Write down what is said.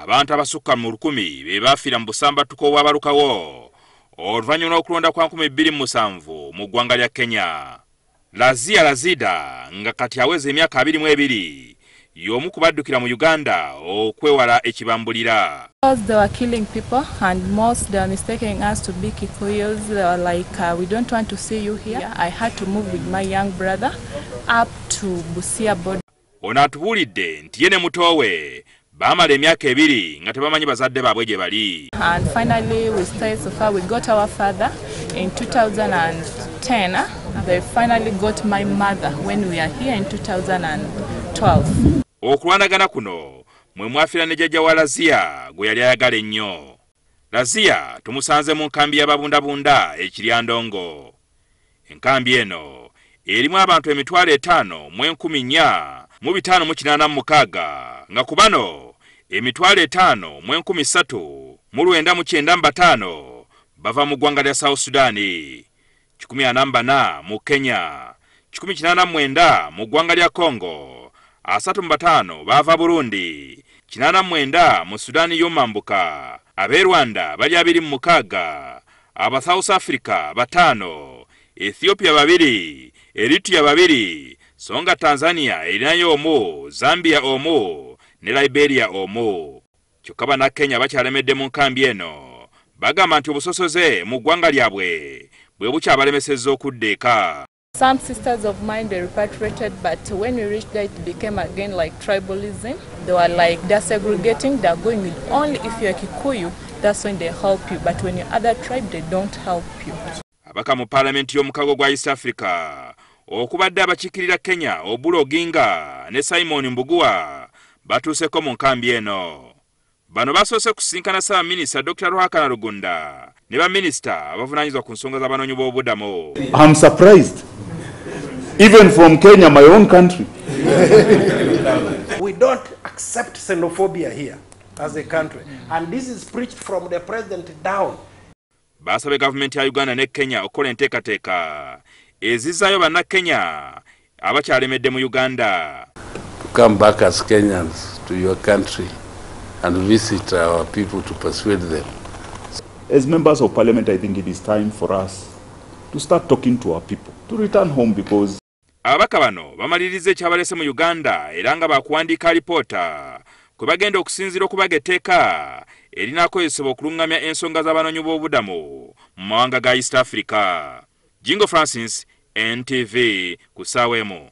Abantu abasukka mu 1000 be baafiira mu busambattuko obwabalukawo oluvannyuma lw'okulonda kwa 2007 mu ggwanga lya Kenya. Lazia Lazida nga kati aweza emyaka 22 y'omu ku baddukira mu Uganda okwewala ekibambulira. They were killing people and most they were mistaking us to be Kikuyus. They were like, we don't want to see you here. I had to move with my young brother up to Busia border. Ono atubuulidde nti ye ne muto we baamala emyaka 2 nga tebamanyi bazadde baabwe gye bali. And finally we stayed so far. We got our father in 2010. They finally got my mother when we are here in 2012. Okulwanagana kuno mwe mwafiira ne jjajja wa Lazia gwe yali ayagala ennyo. Lazia tumusanze mu nkambi y'ababundabunda e Kiryandongo. Enkambi eno erimu abantu 5,486 nga ku bano 5,003,995 bava mu ggwanga lya South Sudan, 144 mu Kenya, 189 mu ggwanga lya Congo, 35 bava Burundi, 89 mu Sudan y'omambuka, ab'e Rwanda bali 26, aba South Africa 5, Ethiopia 2, Eritrea 2, songa Tanzania erinayo omu, Zambia omu ne Liberia omu. Kyokka bannakenya bakyalemedde mu nkambi eno, bagamba nti obusosoze mu ggwanga lyabwe bwe bukyabalemesezza okudda eka. Some sisters of mine, they repatriated, but when we reached there, it became again like tribalism. They were like, they're segregating, they're going with only if you're Kikuyu, that's when they help you. But when you're other tribe, they don't help you. Abaka mu paalamenti y'omukago gwa East Africa okubadde abakiikirira Kenya Oburu Oginga ne Simon Mbugua batuuseko mu nkambi eno. Bano basoose kusinkana Ssaabaminisita Dr. Ruhakana Rugunda ne baminisita abavunaanyizibwa ku nsonga z'abanoonyi b'obubudamu. I'm surprised. Even from Kenya, my own country. We don't accept xenophobia here as a country. And this is preached from the president down. Basabye gavumenti ya Uganda ne Kenya okukola enteekateeka ezizzaayo bannakenya abakyalemedde mu Uganda. To come back as Kenyans to your country and visit our people to persuade them. As members of parliament, I think it is time for us to start talking to our people, to return home because Ababaka bano bamaliriza ekyabalese mu Uganda era nga bakuwandiika alipoota kwe bagenda okusinziira okubaga etteeka erinaakozesebwa okulungamya ensonga z'abanoonyi b'obubudamu mu mawanga ga East Africa. Jingo Francis, NTV, ku ssaawa emu.